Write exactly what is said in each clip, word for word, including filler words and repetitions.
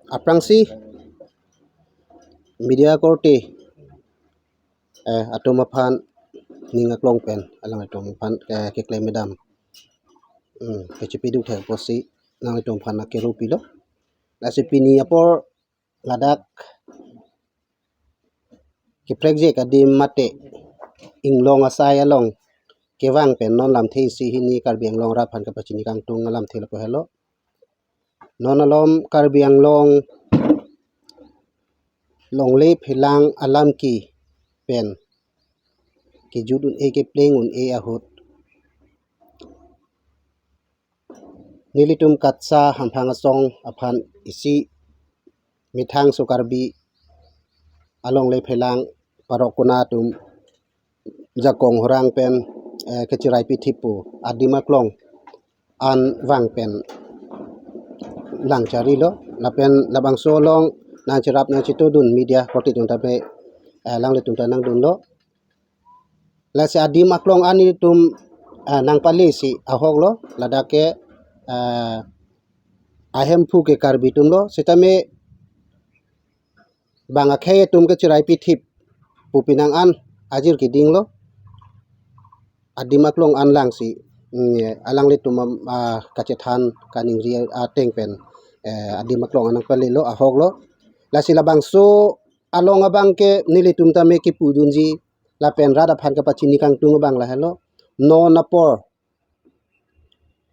Aphrangsi media korte, eh, atum aphan ning aklong pen alanglitum aphan, eh, keklem kedam, hmm, kachipiduk thek apotsi nanglitum aphan nangkeru pilo. Lasi pini apor ladak keprekjek adim mate inglong asai along kevang pen non lamthe isi hini Karbi Anglong arat aphan kapachini kangtung alamthe lapu helo. Non alom Karbi Anglong longle phelang alam ke pen kejut un-e, kepleng un-e ahut nelitum KATSSA hamphang asong aphan isi methang so Karbi alongle phelang parok kona atum jakong horang pen, eh, kachirai pithip pu adim aklong an vang pen lang charilo, lapen labangso along nangcherap nangchitudun media korte atum ta be, eh, alanglitum ta nangdunlo. Lasi adim aklong an nelitum, eh, nangpale si ahok lo, ladak ke, eh, ahemphu ke Karbi atum lo, sitame bang akhei atum kachirai pithip pu penang an ajir keding lo. Adim aklong an lang si, mm, alanglitum, ah, kachethan kaningri ateng pen, eh, adim aklong an nangpale lo, ahok lo. Lasi labangso along abang ke nelitum tame kepudunji lapen rat aphan kapachini kangtung abang lahelo. Non apor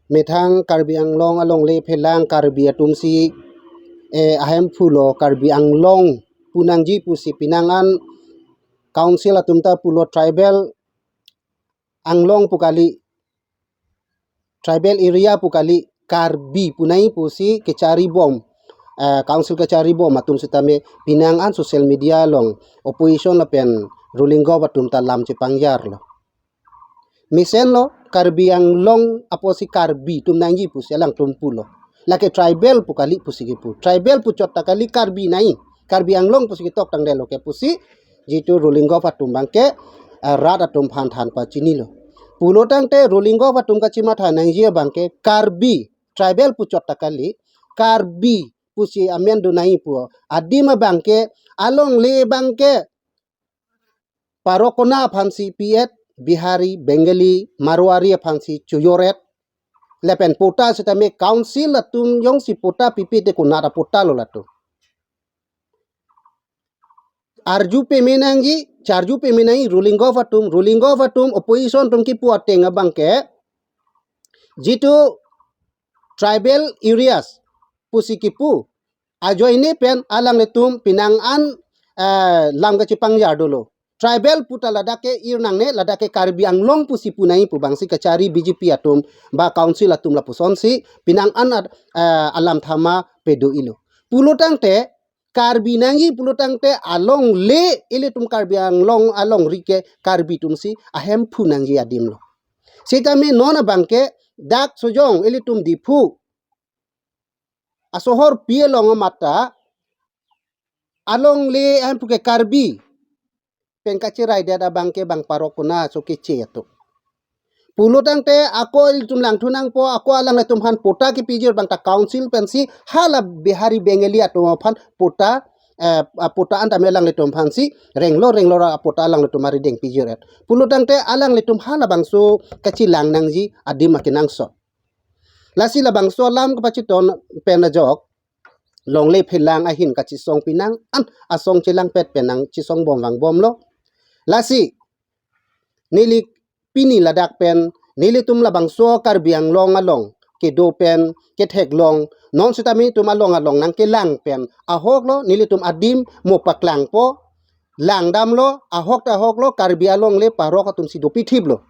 methang Karbi Anglong alongle phelang Karbi atum si, eh, ahemphu lo, Karbi Anglong pu nangji pusi penang an council atum ta pulo tribal Anglong pu kali, tribal area pu kali, Karbi pu nangji pusi kachari bom, eh, council kachari bom atum sitame penang an social media along opposition lapen ruling gov atum ta lam chepangjar lo. Mesen lo, Karbi Anglong apotsi Karbi atum nangji pusi alangtum pulo. Lake tribal pu kali pusi kepu. Tribal pu chot ta kali, Karbi nangji. Karbi Anglong pusi ketok tangdetlo ke pusi jitu ruling gov atum abang ke, eh, rat atum aphan than pachinilo. Pulo tangte ruling gov atum kachimatha nangji abang ke Karbi, tribal pu chot ta kali, Karbi pusi amen do nangji pu adim abang ke, alongle abang ke parok kona aphan si pi-et, Bihari, Bengali, Marwari aphan si choyor-et. Lapen patta sitame council atum jongsi patta pipe te konat apatta lo latum. Arju peme nangji, charju peme nangji ruling gov atum, ruling gov atum opposition atum kipu ateng abang ke, jitu tribal areas pusi kipu ajoine pen alanglitum penang an, eh, lam kachepangjar dolo. Tribal pu ta ladak ke ir nangne, ladak ke Karbi Anglong pusi pu nangji pu abang si kachari B J P atum ba council atum lapuson si penang an at, eh, alam thama pado-ilo. Pulo tangte Karbi nangji pulo tangte alongle ilitum Karbi Anglong alongri ke Karbi atum si ahemphu nangji adim lo. Sitame non abang ke dak sojong ilitum Diphu asohor pi along amat ta alongle ahemphu ke Karbi pen kachiraidet abang ke bang parok kona so keche atum. Pulo tangte ako ilitum langthu nangpo, ako alanglitum aphan patta kipijir abang ta council pensi hala Bihari Bengali atum aphan patta, eh, patta an tame alanglitum aphan si renglo renglo ra patta alanglitum arideng pijir-et. Pulo tangte alanglitum halabangso kachilang nangji adim akenangsot. Lasi labangso alam kapachiton pen ajok longle phelang ahin kachisong penang an asong chelangpet pen nangchisong bom vangbomlo. Lasi neli pini ladak pen nelitum labangso Karbi Anglong along kedo pen ketheklong non sitame itum along along nangkelang pen ahok lo, nelitum adim mo paklangpo, langdamlo, ahok ta ahok lo, Karbi alongle parok atum si dopithiplo.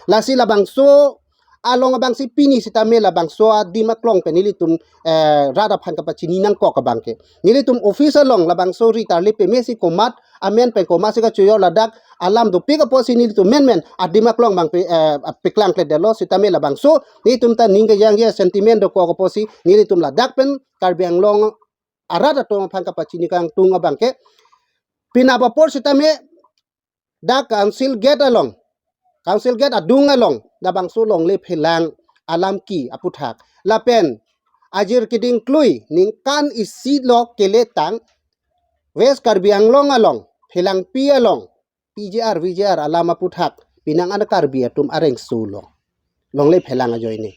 Lasi labangso along abang si pini sitame labangso adim aklong pen nelitum, eh, rat aphan kapachini nangkok abang ke, nelitum office along labangso ri tarli peme si komat amen pen komat si kachoyor, ladak alam dopik apotsi nelitum menmen adim aklong abang pe, eh, peklangkledetlo. Sitame labangso nelitum ta ning kejangje sentiment dokok apotsi nelitum ladak pen Karbi Anglong arat atum aphan kapachini kangtung abang ke, penap apor sitame dak council gate along, council gate adung along labangso longle phelang alam ke aputhak lapen ajir keding klui ningkan isi lo keletang West Karbi Anglong along, Phelangpi along, P G R, V G R alam aputhak, penang an Karbi atum areng sulo. Longle phelang ajoine.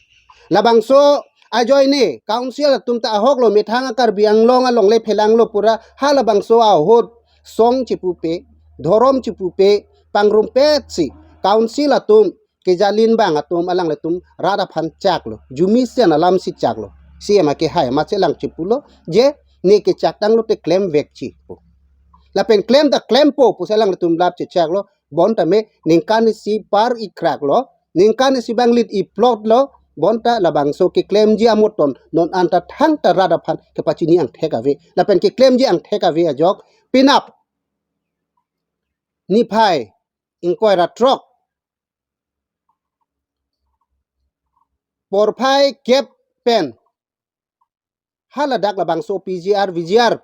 Labangso ajoine, council atum ta ahok lo, methang a Karbi Anglong alongle phelang lo pura, ha labangso ahut, song chipupe, dhorom chipupe, pangrumpet si, council atum, kejalin bang atum, alanglitum, rat aphan chak lo, jumi sian alam si chak lo, C M ake hai, ma chelang chipulo, je, ne kechak tanglo te klemvek chipu. Lapen klem ta klempo, pusi alanglitum lap chechak lo, bonta me, ningkan isi par ikrak lo, ningkan isi banglit iplot lo, bonta labangso keklemji amoton, non anta thangta rat aphan kepachini angthek ave, lapen keklemji angthek ave ajok, penap, niphai, ingkoi ra throk, porphai kep pen, haladak labangso P G R, V G R,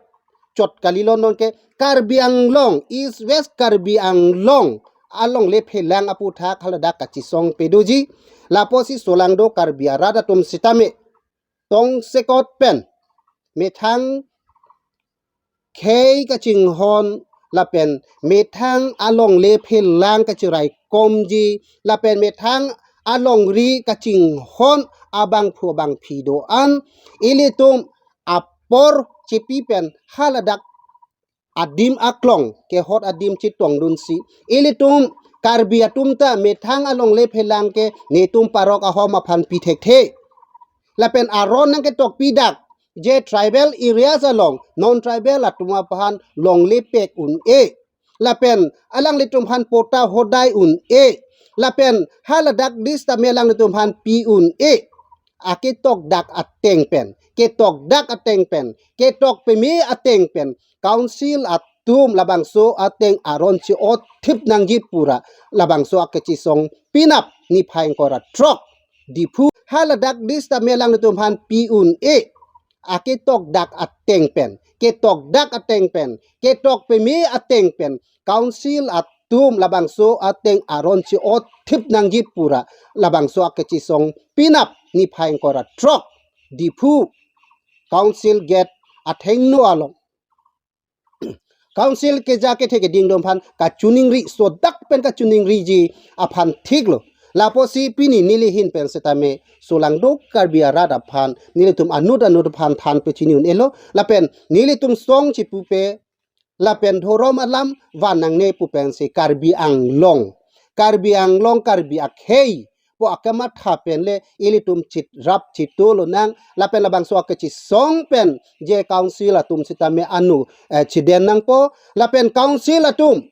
chot kalilo nonke Karbi Anglong, East West Karbi Anglong, alongle phelang aputhak haladak kachisong pedoji, lapusi solangdo Karbi arat atum sitame, tongsekot pen, methang khei kachinghon, lapen methang alongle phelang kachirai komji, lapen methang alongri kachinghon abangphu abangphi do-an, ilitum apor chipi pen haladak adim aklong, kehot adim chitongdunsi, ilitum Karbi atum ta methang alongle phelang ke netum parok ahom aphan pi thekthe. Lapen aron nangketok pidak, je tribal areas along, non tribal atum aphan longle pek un-e. Lapen alanglitum aphan pota hodai un-e. Lapen haladak dis tame alanglitum aphan pi un-e. Aketok dak ateng pen, ketok dak ateng pen, ketok peme ateng pen, council atum labangso ateng aron chi-ot thip nangji pura, labangso akechisong penap niphai ingkoi ra throk, Diphu haladak dis tame alanglitum aphan pi un-e. Aketok dak ateng pen, ketok dak ateng pen, ketok peme ateng pen, council atum labangso ateng aron chi-ot thip nangji pura, labangso akechisong penap niphai ingkoi ra throk, Diphu council gate athengno along, council keja kethe keding atum aphan kachiningri, sodak pen kachiningriji aphan thik lo. Lapusi pini neli ahin pen sitame solangdo Karbi arat aphan, nelitum anut anut aphan than pachini un-elo, lapen nelitum song chipupe, lapen dhorom alam van nangne pu pensi Karbi Anglong, Karbi Anglong, Karbi akhei pu akamatha pen le ilitum chitrap chithu lonang, lapen labangso akechisong pen je council atum sitame anu, eh, chiden nangpo, lapen council atum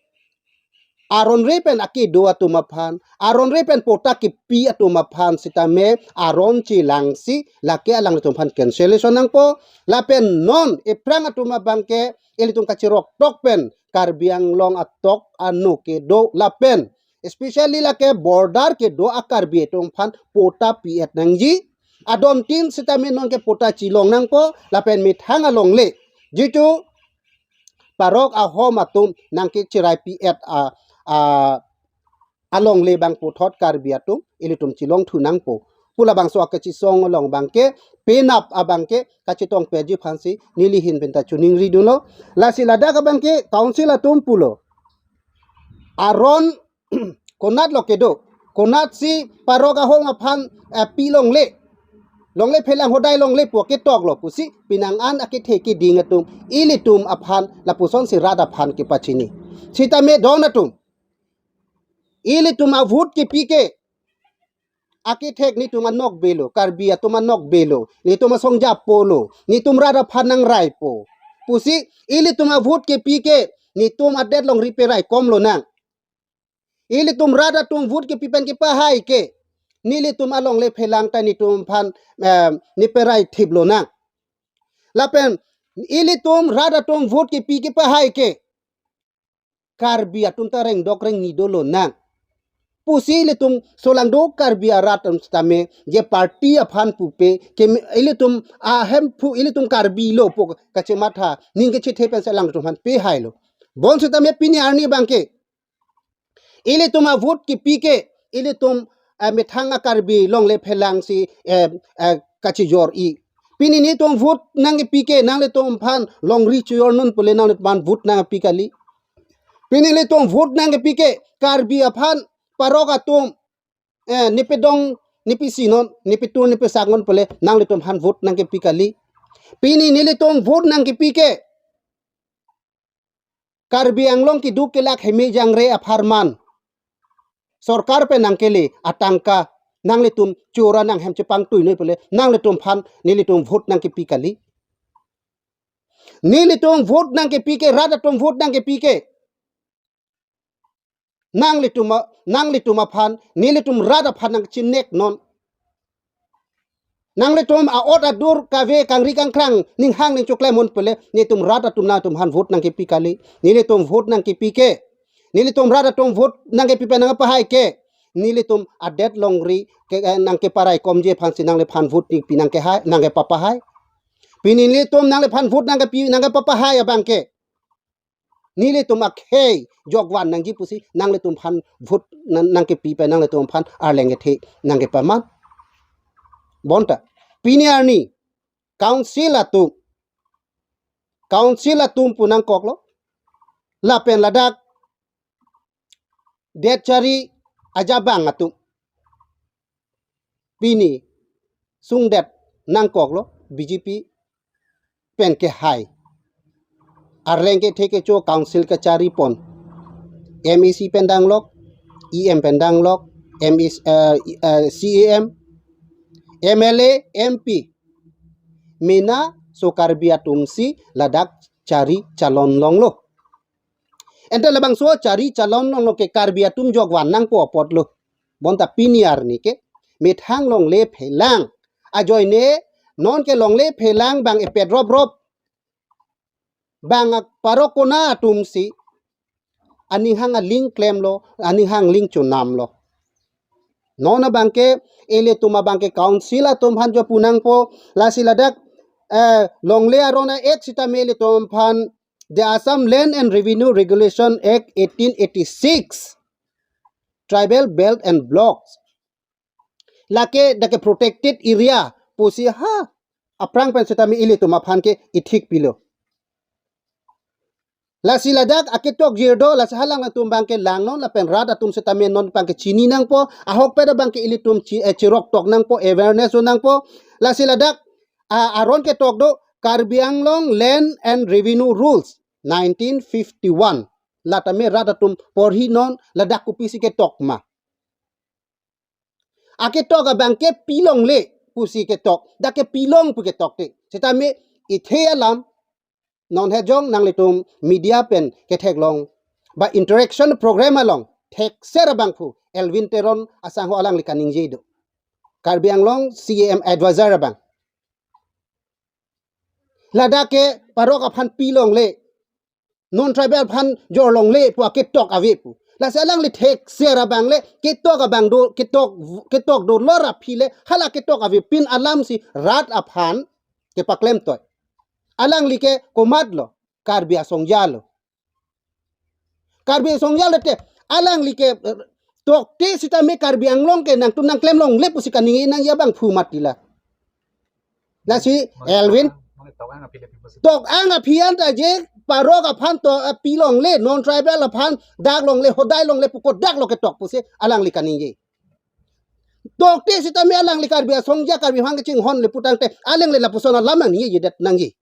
aronre pen akedo atum aphan, aronre pen pota kepi atum aphan sitame aron chelangsi lake alanglitum aphan cancellation nangpo, lapen non ephrang atum abangke ilitum kachirok tok pen Karbi Anglong atok anu kedo lapen especially lake border kedo a Karbi atum aphan pota pi-et nangji. Adon tin sitame nonke pota chelong nangpo, lapen methang alongle, jitu parok ahom atum nangkechirai pi-et a, a, alongle bang puthot Karbi atum ilitum chelong thu nangpo pu labangso akechisong along abangke penap abangke kachetong peji aphansi neli ahin pen ta chiningri dunlo. Lasi ladak abangke council atum pulo, aron konat lo kedo, konatsi parok ahom aphan, eh, pi longle, longle phelang hodai longle pu aketok lo pusi penang an akethe keding atum ilitum aphan lapusonsi rat aphan kepachini. Sitame don atum, ilitum avote kepi ke akethek netum anokbe lo, Karbi atum anokbe lo, netum asong japo lo, netum rat aphan nangraipo pusi ilitum avote kepi ke netum adet longri perai kom lonang. Ilitum rat atum vote kepi pen kepahai ke nelitum alongle phelang ta netum aphan, eh, neperai thip lonang. Lapen ilitum rat atum vote kepi kepahai ke Karbi atum ta rengdok rengni do lonang pusi ilitum solangdo Karbi arat atum sitame je party aphan pupe ke ilitum ahemphu ilitum Karbi lo pu kachematha ning kechethe pensi alangtum aphan pehai lo. Bonsitame pini arni abangke ilitum avote kepi ke ilitum, eh, methang a Karbi longle phelangsi, eh, eh, kachijor-i. Pini nelitum vote nangkepi ke, nanglitum aphan longri chojor non pule nanglitum aphan vote nangkepi kali. Pini nelitum vote nangkepi ke, Karbi aphan parok atum, eh, nepedong, nepisi non, nepetur, nepesak non pule nanglitum aphan vote nangkepi kali. Pini nelitum vote nangkepi ke, Karbi Anglong keduk kelak heme jangre apharman sorkar pen nangkele atangka nanglitum chora nanghem chepangtui noi pule nanglitum aphan nelitum vote nangkepi kali. Nelitum vote nangkepi ke, rat atum vote nangkepi ke, nanglitum a-, nanglitum aphan, nelitum rat aphan nangchinek non. Nanglitum a-ot adur kave kangri kangkrang ninghang ning choklem non pule nelitum rat atum nangtum aphan vote nangkepi kali. Nelitum vote nangkepi ke, nelitum rat atum vote nangkepi pen nangpahai ke, nelitum adet longri ke, eh, nangkeparai komji aphansi nangliphan vote nangpi nangkehai, nangkepapahai. Pini nelitum nangliphan vote nangkepi nangkepapahai abang ke, nelitum akhei jokvan nangji pusi nanglitum aphan vote nang, nangkepi pen nanglitum aphan arleng kethe nangkepaman. Bonta pini arni council atum, council atum pu nangkoklo, lapen ladak det chari ajabang atum pini sungdet nangkoklo, B J P pen kehai. Arleng kethe kecho council kachari pon. M A C pen danglok, E M pen danglok, M A C, eh, eh, C E M, M L A, M P. Mena so Karbi atum si ladak chari chalon longlo. Ente labangso chari chalon longlo ke Karbi atum jokvan nangpo apotlo. Bonta pini arni ke methang longle phelang ajoine non ke longle phelang bang epet rop rop, bang ak parok kona atum si aninghang aling klemlo, aninghang aling chonamlo. Non abang ke ilitum abang ke council atum aphan jo pu nangpo, lasi ladak, eh, longle aron a-act sitame ilitum aphan the Assam Land and Revenue Regulation Act eighteen eighty-six, Tribal Belt and Blocks. Lake dak ke protected area pusi ha aphrang pen sitame ilitum aphan ke ithik pilo. Lasi ladak aketok jirdo, lasi halangtum abang ke langnon, lapen rat atum sitame non abang ke chini nangpo, ahokpet abang ke ilitum chi-, eh, chirok tok nangpo, awareness do nangpo. Lasi ladak, ah, aron ketok do, Karbi Anglong Land and Revenue Rules nineteen fifty-one. Latame rat atum porhi non, ladak kopisi ketok ma. Aketok abang ke pilongle pusi ketok, dak ke pilong pu ketok te. Sitame ithe alam, non hejong nanglitum media pen ketheklong, ba interaction program along thekser abangphu Elwin Teron asangho alangli kaningje do, Karbi Anglong C E M advisor abang. Ladak ke parok aphan pilongle, non tribal aphan jorlongle pu aketok ave pu. Lasi alangli thekser abang le ketok abang do, ketok, ketok do lor aphi le hala ketok ave pin alam si rat aphan kepaklem toi. Alangli ke komatlo, Karbi asongja lo. Karbi asongja lo te, alangli ke, eh, tokte sitame Karbi Anglong ke nangtum nangklem longle pusi kaningje nangji abangphu mati la. Lasi Elwin, tok ang aphi le pipo si, tok ang aphi anta je parok aphan to, eh, pilongle, non tribal aphan dak longle, hodai longle pu kodak lo ketok pusi alangli kaningje. Tokte sitame alangli Karbi asongja, Karbi aphan kachinghon le pu tangte alangle lapuson alam nangji jedet nangji.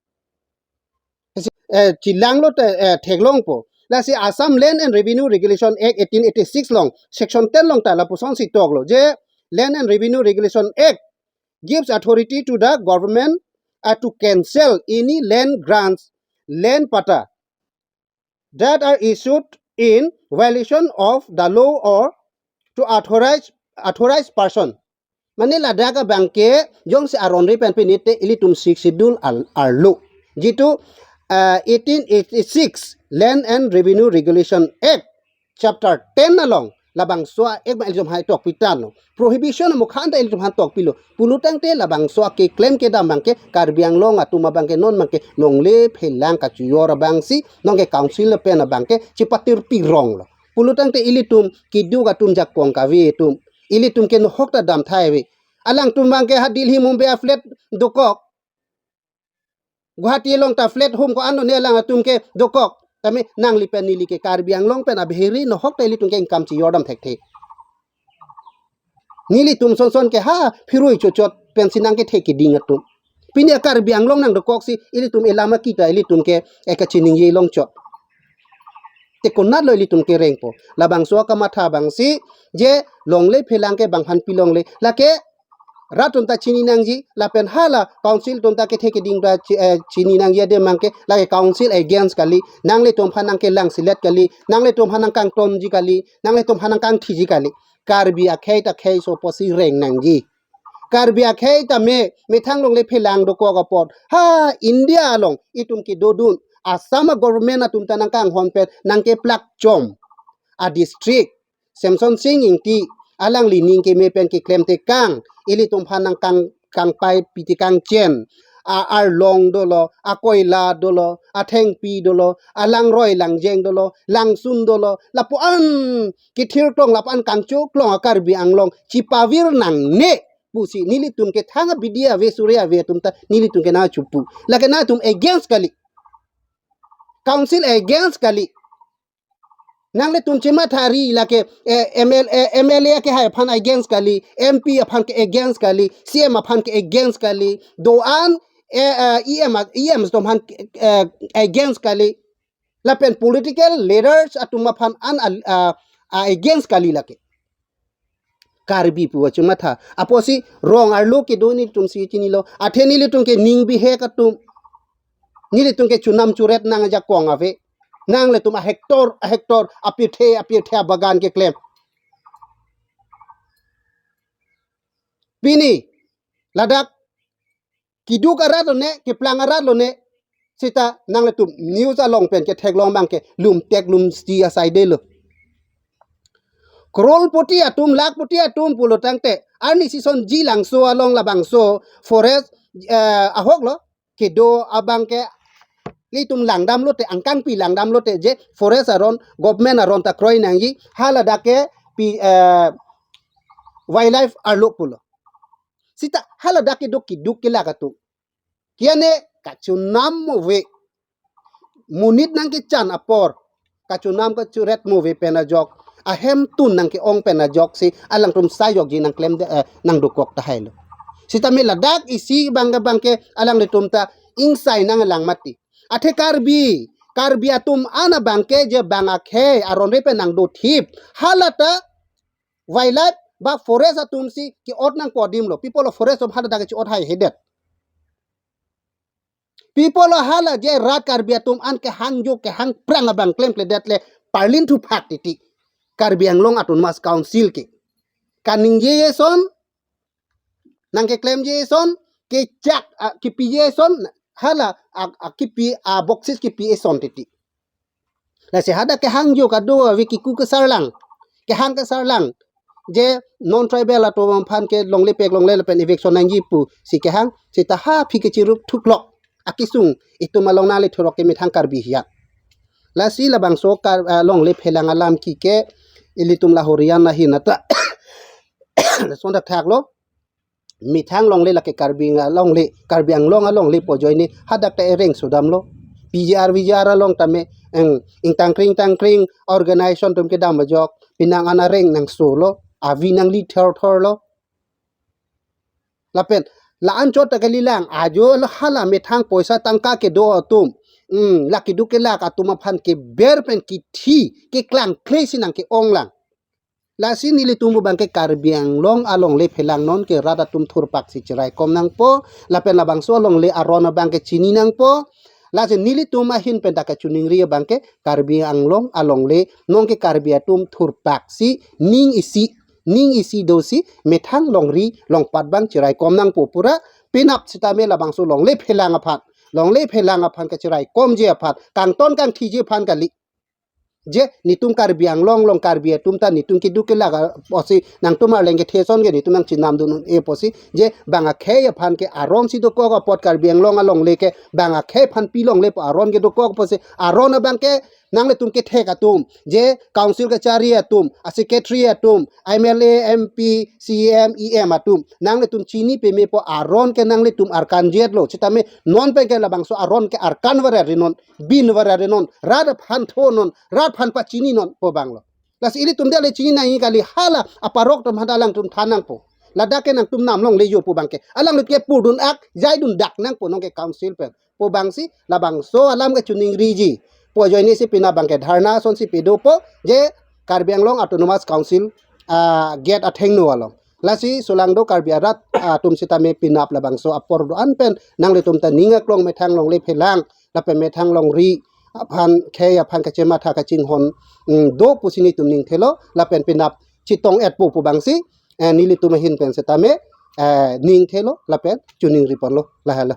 Eh, chelanglo te, eh, theklongpo. Lasi Assam Land and Revenue Regulation Act eighteen eighty-six along, Section ten along ta lapuson si toklo je, Land and Revenue Regulation Act gives authority to the government, uh, to cancel any land grants, land patta that are issued in violation of the law or to authorize, authorized person. Mane ladak abang ke jongsi aron ri pen pinite ilitum Sixth Schedule al-, arlo. Jitu, ah, eighteen eighty-six Land and Revenue Regulation Act chapter ten along labangso a-act abang ilitum hai tok pitan lo. Prohibition amukhan ta ilitum han tok pilo. Pulo tangte labangso akeklem kedam abang ke Karbi Anglong atum abang ke non abang ke longle phelang kachojor abang si non ke council pen abang ke chepatir pirong lo. Pulo tangte ilitum keduk atum jakong kave atum, ilitum ke nohok ta dam thai ave. Alangtum abang ke ha Delhi Mumbai a-flat dokok. Guwahati along ta flat home ko-an lone alang atum ke dokok. Tame nangli pen neli ke Karbi Anglong pen abheri nohok ta ilitum ke income chejordam thekthe. Nelitum sonson ke ha phirui chochot pensi nangkethe keding atum. Pini a-Karbi Anglong nangdokoksi ilitum elam akita ilitum ke ekachiningje longchot. Te konatlo ilitum kerengpo. Labangso akamatha abangsi je longle phelang ke bang aphan pilongle. Lake rat atum ta chini nangji, lapen hala council atum ta kethe keding ta chi-, eh, chini nangji ademang ke, lake council against kali, nanglitum aphan nangkelang selet kali, nanglitum aphan nangkangtonji kali, nanglitum aphan nangkangthiji kali. Karbi akhei ta khei so pusi reng nangji. Karbi akhei ta me, methang longle phelang dokok apot. Ha, India along itum kedodun. Assam government atum ta nangkanghon pen, nangkeplak chom. A district, Semson Sing Ingti, alangli ning keme pen keklem tekang, ilitum aphan nangkang, kangpai pi tekang chen. A, Arlong dolo, Akoila dolo, Athengpi dolo, Alangroi Langjeng dolo, Langsun dolo, lapu-an kethir klong, lapu-an kangcho klong a-Karbi Anglong chipavir nangne pusi nelitum ke thang abidi ave suri ave atum ta nelitum ke nangchupu. Lake nangtum against kali. Council against kali. Nanglitum chimathari lake, eh, M L A, M L A kehai aphan against kali, M P aphan ke against kali, C M aphan ke against kali, do-an, eh, eh, E M a-, E Ms atum aphan, eh, against kali. Lapen political leaders atum aphan an al-, ah, ah, against kali lake. Karbi pu achimatha. Apotsi rong arlo kedo nelitum si chinilo. Athe nelitum ke ning bihek atum. Nelitum ke chunam churet nang ajakong ave. Nanglitum a-hectare, a-hectare, apirthe, apirthe abagan keklem. Pini, ladak keduk arat lone, keplang arat lone, sita nanglitum news along pen ketheklong abang ke lumtek lumsti asaidelo. Crorepati atum, lakhpati atum pulo tangte, arni sisonji langso along labangso forest, eh, ahok lo, kedo abang ke ilitum langdam lote, angkangpi langdam lote, je forest aron, government aron ta kroi nangji, haladak ke pi, eh, wildlife arlo pulo. Sita haladak kedo keduk kelak atum. Kiane kachunam move. Monit nangkechan apor. Kachunam kachuret move pen ajok. Ahemtun nangke-ong pen ajoksi alangtum sai jokji nangklem de, eh, nangdokok tahailo. Sitame ladak isi abang ke abang ke alanglitum ta ingsai nanglang mati. Athe Karbi, Karbi atum an abang ke je bang akhei aron re pen nangdothip. Halata wildlife ba forest atum si ke-ot nangpo adim lo. Pi apotlo forest atum haladak ke-ot haihedet. Pi apotlo hala je rat Karbi atum an kehangjo kehangprang abang klemkledet le parlin thuphak titi. Karbi Anglong Autonomous Council ke. Kaningje eson, nangkeklemje eson, kechak, ah, kepije eson, hala, ah, ah, kepi, ah, boksis kepi eson titi. Lasi hadak kehangjo kado ave kiku kesarlang. Kehang kesarlang. Je non tribal atum aphan ke longle pek longle lapen eviction nangji pusi kehang. Sita ha aphi kechiruk thuklok. Akisung itum along nale thurok ke methang Karbi hiat. Lasi labangso kar, ah, longle phelang alam ki ke ilitum lahorian ahin ata. Lason dak thaklo. Methang longle lake Karbi alongle, Karbi Anglong alongle pu ajoine hadak ta ereng sudamlo. P G R, V G R along tame, eng, ingtangkring tangkring organization atum kedam ajok, penang an areng nangsolo, avi nangli thor thorlo. Lapen, la-anchot ta kalilang, ajo lo hala methang poisa tangka kedo atum. Hmm, la keduk kelak atum aphan keber pen kithi, keklangkle si nangke-onglang. Lasi nelitum abang ke Karbi Anglong alongle phelang non ke rat atum thurpak si cheraikom nangpo, lapen labangso alongle aron abang ke chini nangpo. Lasi nelitum ahin pen ta kachiningri abang ke Karbi Anglong alongle non ke Karbi atum thurpak si ning isi, ning isi dosi methang longri longpat abang cheraikom nangpo pura penap sitame labangso longle phelang aphan. Longle phelang aphan kachiraikomji aphan, kangton kangthiji aphan kali. Je, netum Karbi Anglong along Karbi atum ta netum keduk kelak apotsi nangtum arleng kethe ason ke netum nangchinam dun un-e apotsi. Je, bang akhei aphan ke aron si dokok apot Karbi Anglong alongle ke bang akhei aphan pilongle pu aron ke dokok apotsi. Aron abang ke Nanglitum kethek atum, je council kachari atum, a secretary atum, M L A, M P, C E M, E M atum, nanglitum chini pemepo aron ke nanglitum arkan jetlo. Sitame non pen ke labangso aron ke arkan varet rinon, bin varet rinon, rat aphan thonon, rat aphan pachininon pu abanglo. Lasi ilitum dale chini nangji kali, hala aparok atum hadak alangtum than nangpo. Ladak ke nangtum nam longle jo pu abang ke, alangtum ke pudun ak, jaidun dak nangpo non ke council pen pu abangsi labangso alam ke chiningriji pu ajoine si penap abang ke dharna asonsi padopo, je Karbi Anglong Autonomous Council, ah, gate athengno along. Lasi solangdo Karbi arat, ah, atum sitame penap labangso apor do-an pen nanglitum ta ning aklong methang longle phelang, lapen methang longri aphan khei aphan kachematha kachinghon, mm, do pusi nelitum ning thelo, lapen penap chetong etpo pu abangsi, eh, nelitum ahin pen sitame, eh, ning thelo lapen chiningri ponlo, lahelo.